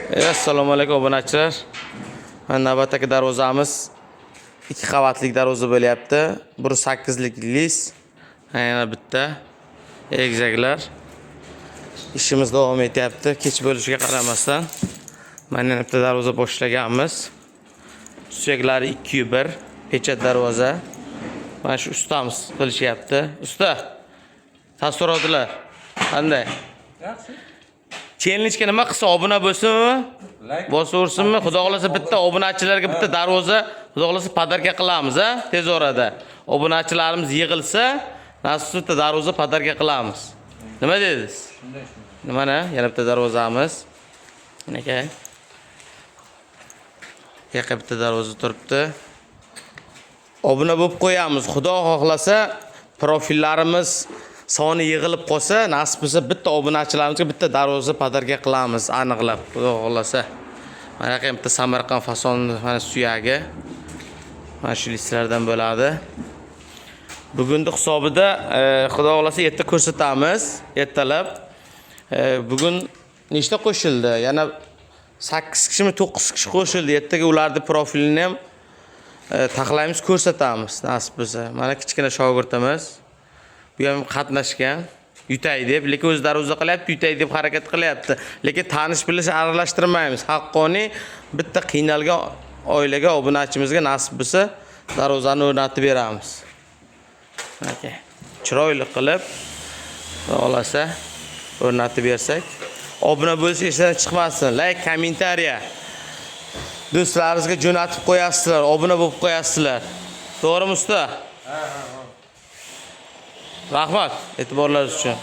Assalomu alaykum, obunachilar. Mana, navbatdagi darvozamiz ikki qavatlik darvoza bo'lyapti. 1.8lik лист. Yana bitta egizaklar. Ishimiz davom etyapti. Kech bo'lishiga qaramasdan. Mana, yana bitta darvoza boshlaganmiz. Suyaklari 2.1, печать darvoza. Mana shu ustamiz qilishyapti. Usta, taassurotlar qanday? Yaxshi. Chellenjga nima qilsa, obuna bo'lsinmi? Like. Bosaversinmi? Xudo xohlasa, bitta obunachilarga bitta darvoza, Xudo xohlasa, подарка qilamiz, a? Tez orada. Obunachilarimiz yig'ilsa, nasib, bitta darvoza подарка qilamiz. Nima dedingiz? Shunday, shunday. Mana, yana bitta darvozamiz. Aka. Bu yoqqa bitta darvoza turibdi. Obuna bo'lib qo'yamiz. Xudo xohlasa, profillarimiz soni yig'ilib qolsa, nasib bo'lsa, bitta obunachilarimizga bitta darvoza подарка qilamiz, aniqlab, Xudo xohlasa. Mana yoqqa ham bitta Samarqand fasonni mana suyagi. Mana shu лист lardan bo'ladi. Bugunni hisobida Xudo xohlasa, erta ko'rsatamiz, ertalab. Bugun nechta qo'shildi? Yana 8 kishimi, 9 kishi qo'shildi. Ertaga ularni profilini ham taxlaymiz, ko'rsatamiz, nasib bo'lsa. Mana, kichkina shogirdimiz. Bu ham qatnashgan. Yutay deb, lekin o'zi darvoza qilyapti, yutay deb harakat qilyapti. Lekin tanish bilish aralashtirmaymiz. Haqqoniy bitta qiynalgan oilaga, obunachimizga nasib bo'lsa, darvozani o'rnatib beramiz. Aka, chiroyli qilib, Xudo xohlasa, o'rnatib bersak. Obuna bo'lish esdan chiqmasin. Layk, комментария. Do'stlaringizga jo'natib qo'yasizlar, obuna bo'lib qo'yasizlar. To'g'rimi, usta? Ha. Rahmat e'tiborlaringiz uchun.